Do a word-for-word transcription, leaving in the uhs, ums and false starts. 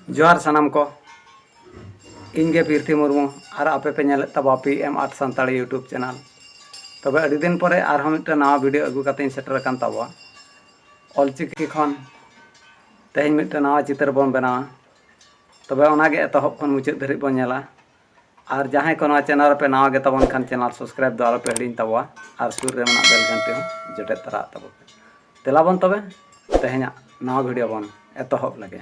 ᱡᱚᱦᱟᱨ ᱥᱟᱱᱟᱢ ᱠᱚ, ᱤᱧ ᱜᱮ ᱯᱤᱨᱛᱷᱤ ᱢᱩᱨᱢᱩ ᱟᱨ ᱟᱯᱮ ᱯᱮ ᱧᱮᱞᱮᱫ ᱛᱟᱵᱚᱱᱟ P M art Santali YouTube channel. ᱛᱚᱵᱮ ᱟᱹᱰᱤ ᱫᱤᱱ ᱯᱚᱨᱮ ᱟᱨᱦᱚᱸ ᱢᱤᱫᱴᱟᱝ ᱱᱟᱣᱟ ᱵᱷᱤᱰᱤᱭᱳ ᱟᱹᱜᱩ ᱠᱟᱛᱮᱧ ᱥᱮᱴᱮᱨ ᱟᱠᱟᱱ ᱛᱟᱵᱚᱱᱟ ᱚᱞᱪᱤᱠᱤ ᱠᱷᱚᱱ᱾ ᱛᱮᱦᱮᱧ ᱢᱤᱫᱴᱟᱝ ᱱᱟᱣᱟ ᱪᱤᱛᱟᱹᱨ ᱵᱚᱱ ᱵᱮᱱᱟᱣᱟ᱾ ᱛᱚᱵᱮ ᱚᱱᱟᱜᱮ ᱮᱛᱚᱦᱚᱵ ᱠᱷᱚᱱ ᱢᱩᱪᱟᱹᱫ ᱫᱷᱟᱹᱨᱤᱡ ᱵᱚᱱ ᱧᱮᱞᱟ᱾ ᱟᱨ ᱡᱟᱦᱟᱸᱭ ᱠᱚ ᱱᱚᱣᱟ ᱪᱮᱱᱮᱞ ᱨᱮᱯᱮ ᱱᱟᱣᱟ ᱜᱮ ᱛᱟᱵᱚᱱ ᱠᱷᱟᱱ, ᱪᱮᱱᱮᱞ ᱥᱟᱵᱥᱠᱨᱟᱭᱤᱵ ᱫᱚ ᱟᱞᱚᱯᱮ ᱦᱤᱲᱤᱧ ᱛᱟᱵᱚᱣᱟ ᱟᱨ ᱥᱩᱨ ᱨᱮ ᱢᱮᱱᱟᱜ ᱵᱮᱞ ᱜᱷᱟᱱᱴᱤ ᱦᱚᱸ ᱡᱚᱴᱮᱫ ᱛᱟᱨᱟ ᱟᱜ ᱛᱟᱵᱚᱱ ᱯᱮ᱾ ᱫᱮᱞᱟ ᱵᱚᱱ ᱛᱚᱵᱮ ᱛᱮᱦᱮᱧᱟᱜ ᱱᱟᱣᱟ ᱵᱷᱤᱰᱤᱭᱳ ᱵᱚᱱ ᱮᱛᱚᱦᱚᱵ ᱞᱮᱜᱮ᱾